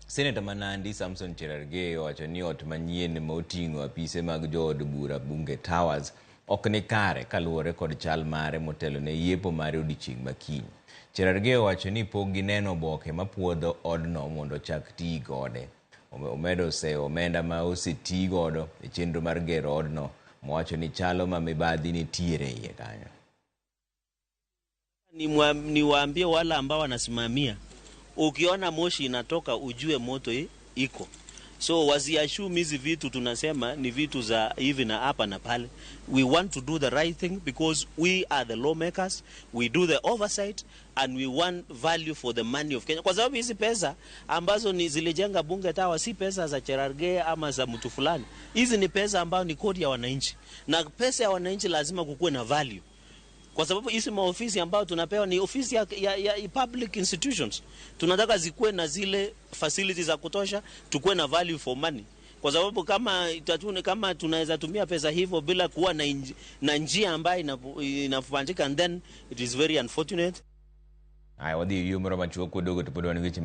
Seneta ma Nandi Samson Cherargei owacho ni ot manyien ma oting'o apise mag jood bura Bunge Towers ok ni kare kaluwore kod chal mare motelo ne yiepo mare odiochieng' ma kiny. Cherargei owacho ni pok gineno oboke mapuodho odno mondo ochak tii kode. Omedo seyo omenda ma osetii godo e chenro mar gero odno mowacho ni chalo ma mibadhi nitiere iye kanyo. Niwaambie wale ambao wanasimamia, ukiona moshi inatoka ujue moto iko. So wasiassume hizi vitu tunasema ni vitu za hivi na hapa na pale. We want to do the right thing because we are the lawmakers, we do the oversight and we want value for the money of Kenya. Kwa sababu hizi pesa ambazo ni zilijenga Bunge Tower si pesa za Cherargei ama za mtu fulani. Hizi ni pesa ambayo ni kodi ya wananchi, na pesa ya wananchi lazima kukuwe na value kwa sababu hizi maofisi ambayo tunapewa ni ofisi ya public institutions. Tunataka zikuwe na zile facilities za kutosha, tukuwe na value for money, kwa sababu kama tunaweza tumia pesa hivyo bila kuwa na njia ambayo inafanyika, and then it is very unfortunate. Aya, wadhi e yo moro machuok kwaduogo to pod wan gi weche.